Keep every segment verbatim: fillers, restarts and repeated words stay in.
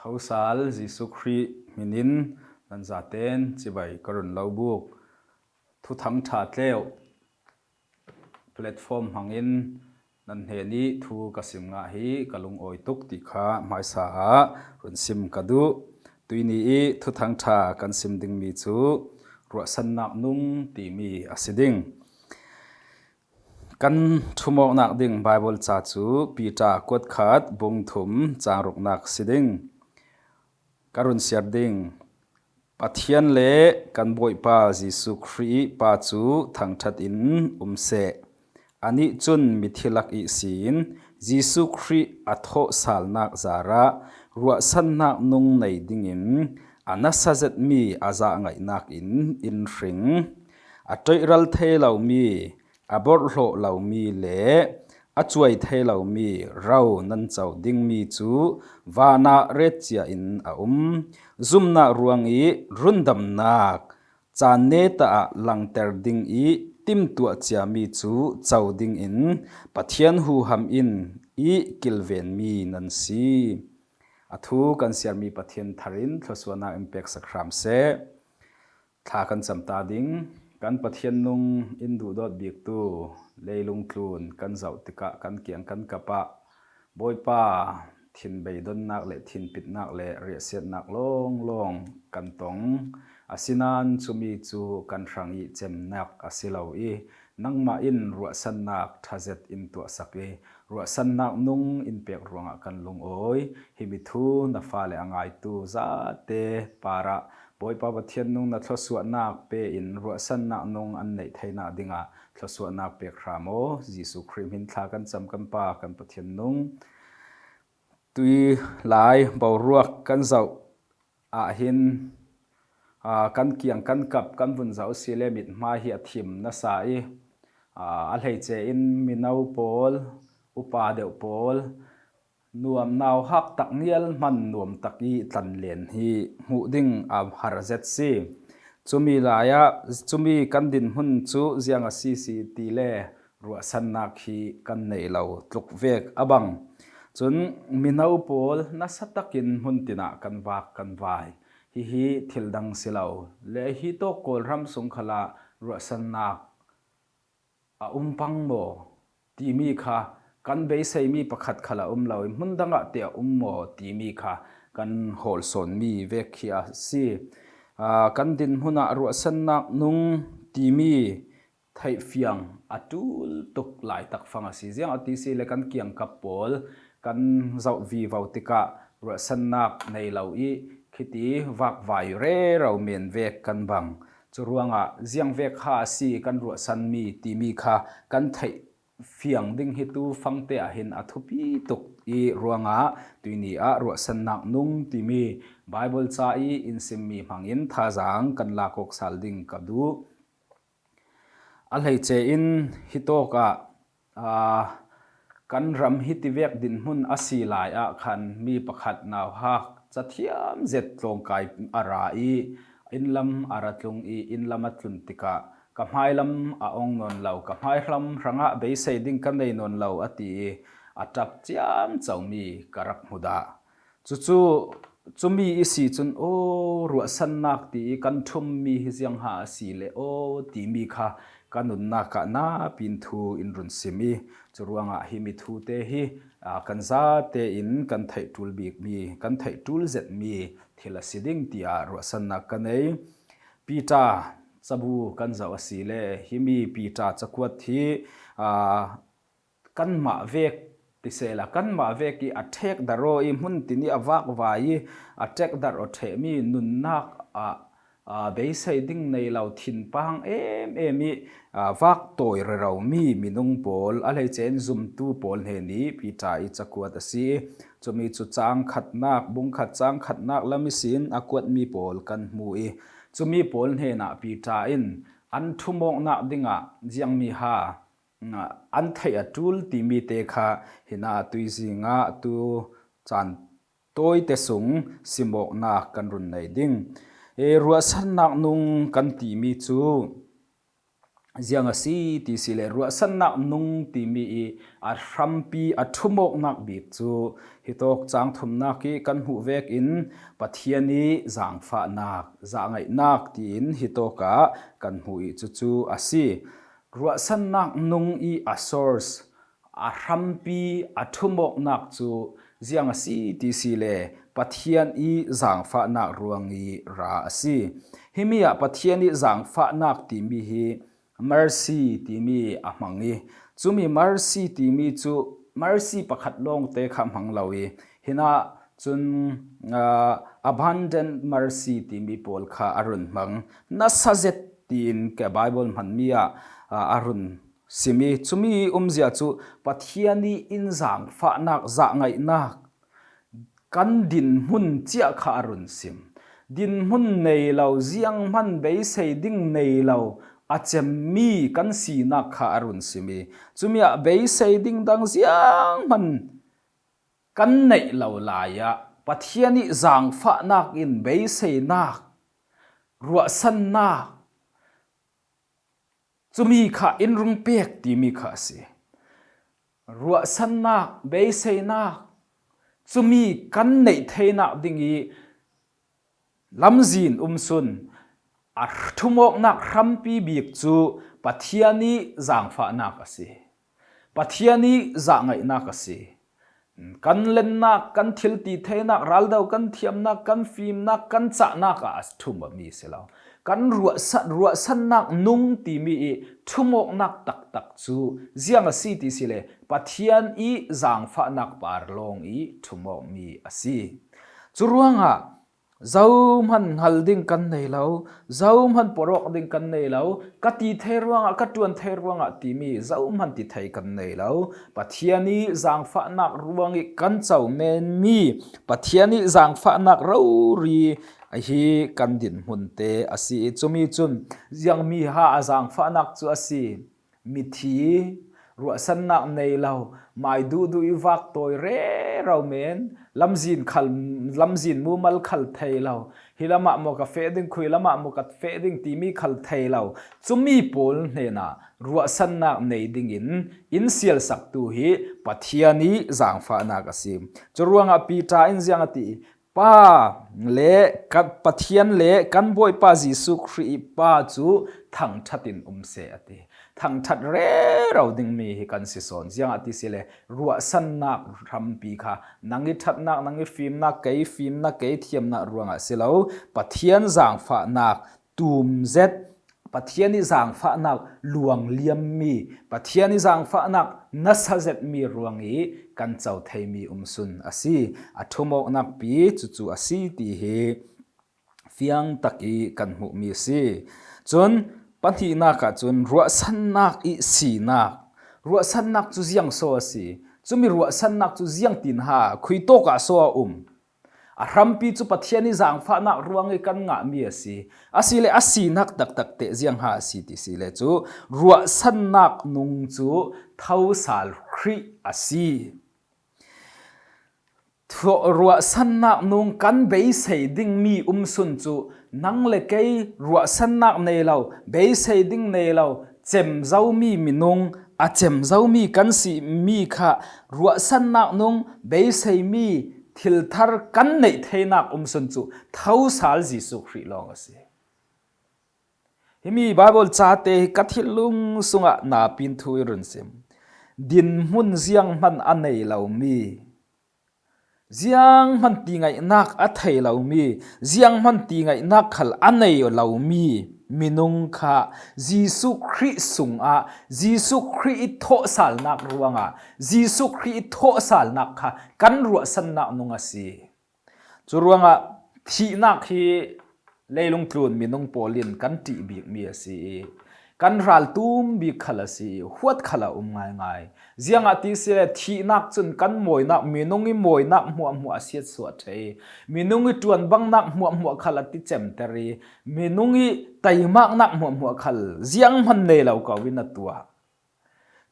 Ko sal Jesu Khrih hminin nan zaten chibai ka run lo buk. Thuthang ṭha tleuh platform hmangin nan hnenih thu ka sim ngah hi ka lungawi tuk ti kha hmaisa ah run sim ka duh. Tuini i Thuthang ṭha kan sim dingmi cu ruahsannak nung timi a si ding. Kan ṭhumawknak ding Baibal ca cu Peter kuatkhat bung thum cang ruknak si ding. Ka run siar ding. Pathian le kan Bawipa Jesu Khrih pa cu thangṭhat in um seh. Anih cun mithi lak ihsin Jesu Khrih a thawhsalnak zarah ruahsannak nung nei dingin a nasa zetmi a zahngaihnak in in hring. A ṭoihral thei lomi, a borhhlawh lomi le a cuai thei lomi ro nan co dingmi cu vanah retcia in a um. Zumnak ruang i rundamnak caan neta ah langter ding i timtuah ciami cu co dingin Pathian huham in i kilvenmi nan si. A thu kan siarmi Pathian thar in thluasuahnak in peksak hram seh. Thla kan cam ta ding. Kan Pathian nung in duhdawt biktu leilung tlun kan zoh tikah kan kiang kan kap ah Bawipa, thin beidonnak le thinpitnak le riahsiatnak lawnglawng kan tong. Asinain cumi cu kan hrang i cemnak a si lo i, nangmah in ruahsannak ṭhazet in tuahsak i, ruahsannak nung in pek ruangah kan lungawi. Himi thu na fale a ngaitu zate parah Bawipa Pathian nung na thluasuahnak pe in ruahsannak nung an neih theinak dingah thluasuahnak pek hram aw. Jesu Khrih hmin thla kan cam kan Pa kan Pathian nung. Tui lai boruak kan zoh ah hin, aa, kan kiang kan kap kan vun zoh si le mithmai hi a thim nasa i, aa, a hleice in mino pawl, upa deuh pawl, nuam nauhak tak nial hman nuam tak i tlanlen hi hmuh ding a har zet si. Cumi lai ah, cumi kan dinhmun cu ziang a si si ti le ruahsannak hi kan nei lo tluk vek a bang. Cun mino pawl nasa takin hmun tin ah kan vak kan vai. Hihi thil dang si lo. Le hi tawk Kawlram sung khalah ruahsannak a um pang maw timi kha kan beiseimi pakhat khal a um lo i, hmun dangah te a um maw timi kha kan hawlsawnmi vek khi a si. Aa, kan dinhmun ah ruahsannak nung timi theihfiang a ṭul tuk laitak fang a si. Ziang a ti si le kan kiangkap pawl kan zoh vivo tikah ruahsannak nei lo i, khiti vakvai rero men vek kan bang. Cu ruangah ziang vek kha a si kan ruahsanmi timi kha kan theih fiang ding hi tu fangte ah hin a thupi tuk i ruangah tuini ah ruahsannak nung timi Baibal ca i in simmi hmangin thazaang kan lak awk sal ding ka duh. A hleice in hi tawk ah, aa, kan ram hi tivek dinhmun a si lai ah khan mi pakhat nauhak cathiam zet tlawngkai a ra i, innlam a ra tlung i, innlam a tlun tikah ka hmailam a ong nawn lo, ka hmailam hrangah beisei ding ka nei nawn lo a ti i, a ṭap ciamcomi ka rak hmu dah. Cucu, cumi i si cun, aw, ruahsannak ti i kan ṭhummi hi ziangha a si le, aw, timi kha ka nunnak ah napin thu in run sim i, cu ruangah himi thute hi, aa, kan zate in kan theih ṭul bikmi, kan theih ṭul zetmi thil a si ding tiah ruahsannak ka nei. Peter cabu kan zoh a si le, himi Peter cakuat hi, aa, kanmah vek ti sehla, kanmah vek i a ṭhek darh aw i hmun tin i a vakvai i a ṭek darh aw ṭhehmi nunnak ah, aa, beisei ding nei lo thinpang em em i, aa, vak tawi reromi minung pawl, a hleice in zumtu pawl hnen i Peter i cakuat a si. Cumi cu cang khatnak, bung khat cang khatnak lam ihsin a kuatmi pawl kan hmu i, cumi pawl hnenah Peter in an ṭhumawknak dingah ziangmi ha an theih a ṭul timi te kha hinah tuizing ah tu caan tawite sung simawknak kan run nei ding. E, ruahsannak nung kan timi cu Ziang a si ti si le, ruahsannak nung timi i a hrampi a thumawknak bik cu hitawk cang thumnak i kan hmuh vekin Pathian i zangfahnak, zahngaihnak tiin hitawk ah kan hmuh i cucu a si. Ruahsannak nung i a source, a hrampi, a thumawknak cu ziang a si ti si le, Pathian i zangfahnak ruang i ra a si. Himi ah Pathian i zangfahnak timi hi mercy timi a hmang i, cumi mercy timi cu mercy pakhat lawngte kha hmang lo i, hinah cun, ah, abundant mercy timi pawl kha a run hmang. Nasa zet tiin ke Bible hmanmi ah, ah, a run sim i, cumi umzia cu Pathian i in zangfahnak, zahngaihnak kan dinhmun cia kha a run sim. Dinhmun nei lo, zianghman beisei ding nei lo a cemmi kan sinak kha a run sim i, cumi ah beisei ding dang zianghman kan neih lo lai ah Pathian i zangfahnak in beiseinak, ruahsannak, cumi kha in rung pek timi kha a si. Ruahsannak, beiseinak, cumi kan neih theinak ding i lamzin um sun a thumawknak hrampi bik cu Pathian i zangfahnak a si. Pathian i zahngaihnak a si. Kan lennak, kan thil ti theinak, raldo kan thiamnak, kan fimnak, kan cahnak ah a thum a mi si lo. Kan ruahsan, ruahsannak nung timi i thumawknak taktak cu ziang a si ti si le, Pathian i zangfahnak par lawng i thumawkmi a si. Cu ruangah zohman hngal ding kan nei lo, zohman porawk ding kan nei lo, ka ti thei ruangah, ka ṭuan thei ruangah timi zohman ti thei kan nei lo. Pathian i zangfahnak ruang i kan co menmi, Pathian i zangfahnak rori ahi kan dinhmunte a si i, cumi cun ziangmi ha a zangfahnak cu a si. Mithi, ruahsannak nei lo, mai duhduh i vak tawi rero men, lamzin khal, lamzin mumal khal thei lo, hi lamah maw ka feh ding, khui lamah maw ka feh ding timi khal thei lo, cumi pawl hnenah ruahsannak nei dingin in sialsaktu hi Pathian i zangfahnak a si. Cu ruangah Peter in ziang a ti? Pa le kan, Pathian le kan Bawipa Jesuh Khrih i Pa cu thangṭhat in um seh a ti. Thangṭhat rero dingmi hi kan si sawn. Ziangah ti si le, ruahsannak hrampi kha nang i ṭhatnak, nang i fimnak, kei fimnak, kei thiamnak ruangah si lo. Pathian zangfahnak tum zet, Pathian i zangfahnak luangliammi, Pathian i zangfahnak nasa zetmi ruang i kan co theimi um sun a si. A thumawknak pi cucu a si ti hi fiang tak i kan hmuhmi a si. Cun pahnihnak ah cun ruahsannak i sinak. Ruahsannak cu ziang so a si? Cumi ruahsannak cu ziangtin ha, khui tawk ah so a um? A hrampi cu Pathian i zangfahnak ruang i kan ngahmi a si. A si le a sinak taktak teh ziang ha a si ti si le cu ruahsannak nung cu thosal Khrih a si. Thu-, ruahsannak nung kan beisei dingmi um sun cu nang le kei ruahsannak nei lo, beisei ding nei lo, cem zomi minung, a cem zomi kan si mi kha ruahsannak nung beiseimi thil thar kan neih theinak um sun cu thosal Jesuh Khrih lawng a si. Himi Baibal cate hi ka thinlung sungah napin thu i run sim. Dinhmun zianghman a nei lomi, zianghman tingaihnak a thei lomi, zianghman tingaihnak khal a nei lomi minung kha Jesuh Khrih sungah, Jesuh Khrih i thawhsalnak ruangah, Jesuh Khrih i thawhsalnak kha kan ruahsannak nung a si. Cu ruangah thihnak hi leilung tlun minung pawl in kan ṭih bikmi a si i, kan raltum bik khal a si i, huat khal a um ngaingai. Ziangah ti si le, thihnak cun kan mawinak, minung i mawinak hmuahhmuah a siatsuah ṭheh i, minung i ṭuanbangnak hmuahhmuah khal a ti cemter i, minung i teimaknak hmuahhmuah khal zianghman nei lo ko in a tuah.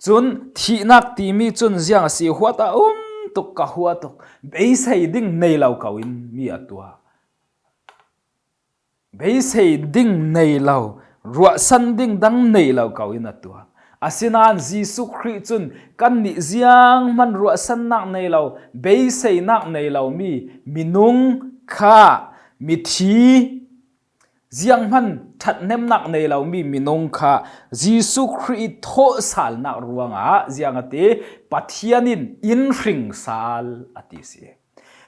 Cun thihnak timi cun ziang a si? Huat a um tuk, ka huat tuk, beisei ding nei lo ko in mi a tuah. Beisei ding nei lo, ruahsan ding dang nei lo ko in a tuak. Asinain Jesuh Khrih cun kannih zianghman ruahsannak nei lo, beiseinak nei lomi minung kha, mithi, zianghman ṭhathnemnak nei lomi minung kha Jesuh Khrih ih thawhsalnak ruangah ziang a ti, Pathian in in hring sal a ti si.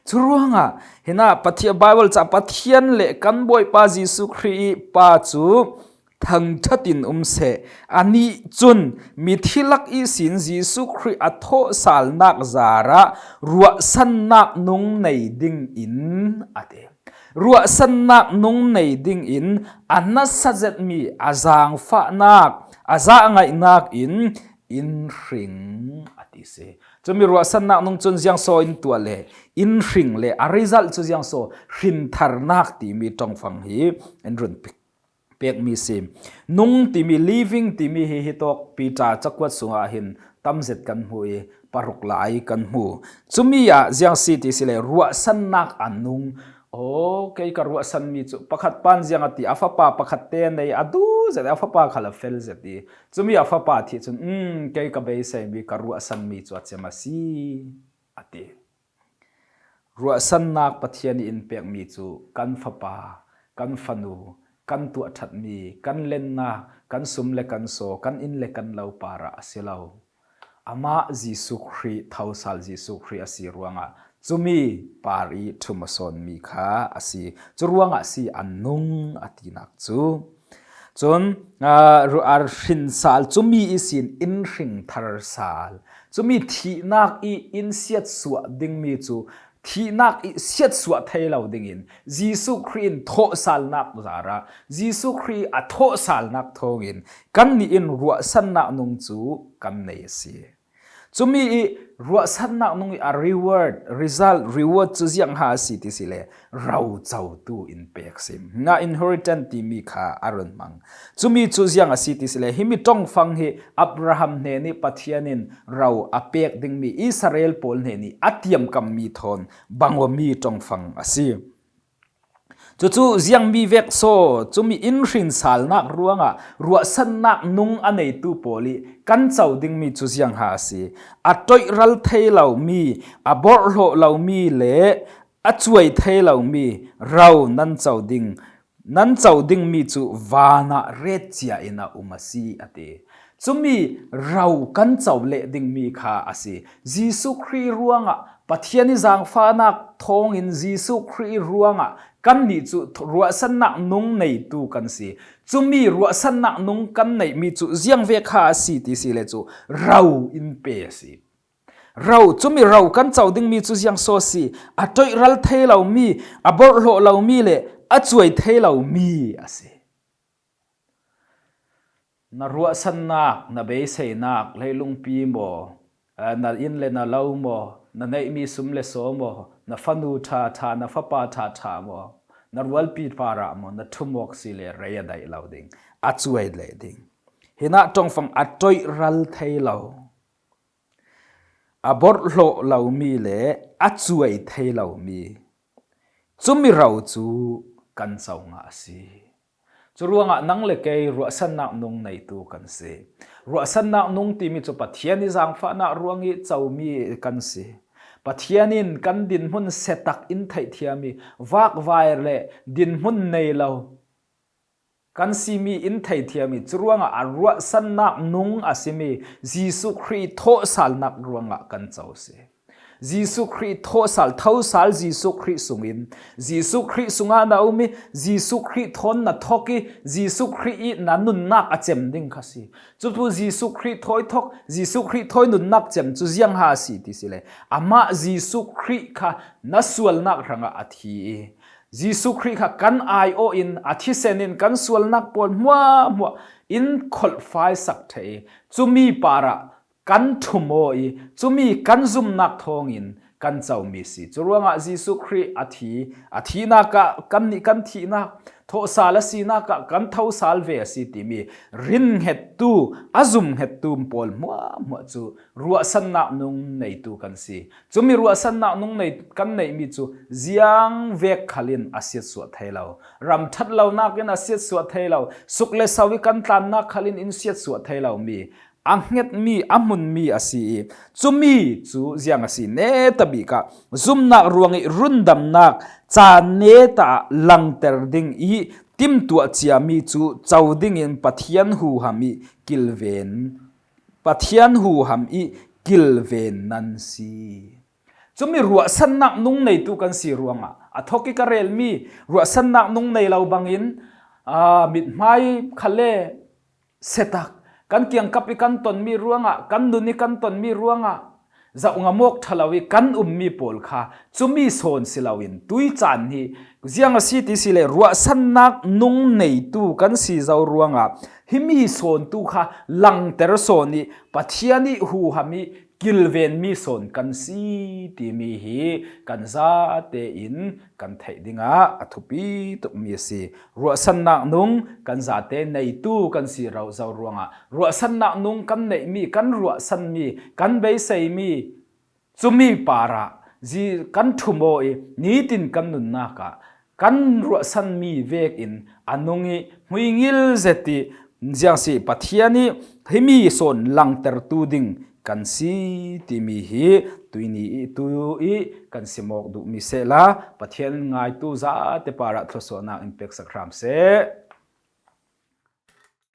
Curuangah hinah Pathian, Bible ca Pathian le kan Bawipa Jesuh Khrih ih pa cu thangṭhat in um seh. Anih cun mithi lak ihsin Jesuh Khrih a thawhsalnak zarah ruahsannak nung nei dingin a ti. Ruahsannak nung nei dingin a nasa zetmi a zaangfahnak, a zaangaihnak in in hring a ti si. Cumi ruahsannak nung cun ziangsaw in tuah le in hring le a result cu ziangsaw, hrintharnak timi ṭongfang hi in run pek, pekmi si. Nung timi, living timi hi hitawk Peter cakuat sungah hin tamzet kan hmu i paruk lai kan hmu. Cumi ah ziang si ti si le ruahsannak a nung. Aw, kei ka ruahsanmi cu pakhat pan ziang a ti, a fapa pakhat te nei a duh zet, a fapa khal a fel zet i. Cumi a fapa thih cun, um, kei ka beiseimi ka ruahsanmi cu a cem a si, a ti. Ruahsannak Pathian ih in pekmi cu kan fapa, kan fanu, kan tuahṭhatmi, kan lennak, kan sum le kan saw, kan inn le kan lo parah a si lo. Amah Jesuh Khrih, thosal Jesuh Khrih a si ruangah cumi par ih ṭhum a sawnmi kha a si. Cu ruangah si a nung a tinak cu. Cun, aa, ru-, a hrin sal, cumi ihsin in hring thar sal. Cumi thihnak ih in siatsuah dingmi cu thihnak ih siatsuah thei lo dingin Jesuh Khrih in thawhsalnak zarah, Jesuh Khrih a thawhsalnak thawngin kannih in ruahsannak nung cu kan nei a si. Cumi ih ruahsannak nung ih a reward, result, reward cu ziangha a si ti si le, ro cotu in pek si. Nga inheritance timi kha a run hmang. Cumi cu ziang a si ti si le, himi ṭongfang hi Abraham hnen ih Pathian in ro a pek dingmi Israel pawl hnen ih a tiamkammi thawn bang awmi ṭongfang a si. Cucu ziangmi vek saw, cumi in hrin salnak ruangah ruahsannak nung a neitu pawl ih kan co dingmi cu ziangha a si. A toih ral thei lomi, a borhhlawh lomi le a cuai thei lomi ro nan co ding, nan co dingmi cu van ah retcia in a um a si, a ti. Cumi ro kan co leh dingmi kha a si. Jesuh Khrih ruangah, Pathian ih zaangfahnak thawngin Jesuh Khrih ruangah kannih cu ruahsannak nung neitu kan si. Cumi ruahsannak nung kan neihmi cu ziang vek kha a si ti si le cu ro in pe a si. Ro, cumi ro kan co dingmi cu ziang saw a si. A toih ral thei lomi, a borhhlawh lomi le a cuai thei lomi a si. Na ruahsannak, na beiseinak, leilungpi maw, eh, na inn le na lo maw, na neihmi sum le saw maw, na fanu ṭha ṭha, na fapa ṭha ṭha maw, na rualpi parah maw, na ṭhum awk si le rei a daih lo ding, a cuai leh ding. Hinah ṭongfang a toih ral thei lo, a borhhlawh lomi le a cuai thei lomi, cumi ro cu kan co ngah a si. Curuangah nang le kei ruahsannak nung neitu kan si. Ruahsannak nung timi cu Pathian ih zaangfahnak ruang ih comi kan si. Pathian in kan dinhmun setak in theihthiam ih vakvai le dinhmun nei lo kan simi in theihthiam ih, curuangah a ruahsannak nung a simi Jesuh Khrih thawhsalnak ruangah kan co si. Jesuh Khrih thawhsal, thosal Jesuh Khrih sungin, Jesuh Khrih sungah na um ih, Jesuh Khrih thawn na thok ih, Jesuh Khrih ih na nunnak a cem ding kha si. Cucu Jesuh Khrih thawi thok, Jesuh Khrih thawi nunnak cem cu ziangha a si ti si le, amah Jesuh Khrih kha na sualnak hrangah a thi ih, Jesuh Khrih kha kan aiawh in a thisen in kan sualnak pawl hmuahhmuah in kholhfai sak ṭheh ih, cumi parah kan ṭhum aw ih, cumi kan zumnak thawngin kan co mi si. Curuangah Jesuh Khrih a thi, a thihnak ah kannih kan thihnak, thawhsal a sinak ah kan thosal ve a si timi rin hngettu, a zum hngettu pawl hmuahhmuah cu ruahsannak nung neitu kan si. Cumi ruahsannak nung nei, kan neihmi cu ziang vek khal in a siatsuah thei lo, ram ṭhat lonak in a siatsuah thei lo, suk le so i kan tlannak khal in in siatsuah thei lomi a hngetmi, a hmunmi a si i, cumi cu ziang a si? Netabik ah zumnak ruang i rundamnak caan neta ah langter ding i timtuah ciami cu co dingin Pathian huham i kilven, Pathian huham i kilven nan si. Cumi ruahsannak nung neitu kan si ruangah a thawk i ka relmi ruahsannak nung nei lo bangin, aa, mithmai khal le setak, kan kiangkap i kan tonmi ruangah, kan nun i kan tonmi ruangah, zoh ngamawk ṭha lo i kan ummi pawl kha cumi sawn si loin tui caan hi ziang a si ti si le ruahsannak nung neitu kan si zo ruangah himi sawntu kha langter sawn i Pathian i huham i kilvenmi sawn kan si timi hi kan zate in kan theih dingah a thupi tukmi a si. Ruahsannak nung kan zate neitu kan si ro zo ruangah ruahsannak nung kan neihmi, kan ruahsanmi, kan beiseimi cumi parah zi kan ṭhum aw i nitin kan nunnak ah kan ruahsanmi vekin a nung i hmuingil zet i ziang si Pathian i himi sawn langtertu ding kan si timi hi tuini i tu i kan simawk duhmi sehla Pathian in ngaitu zate parah thluasuahnak in peksak hram seh.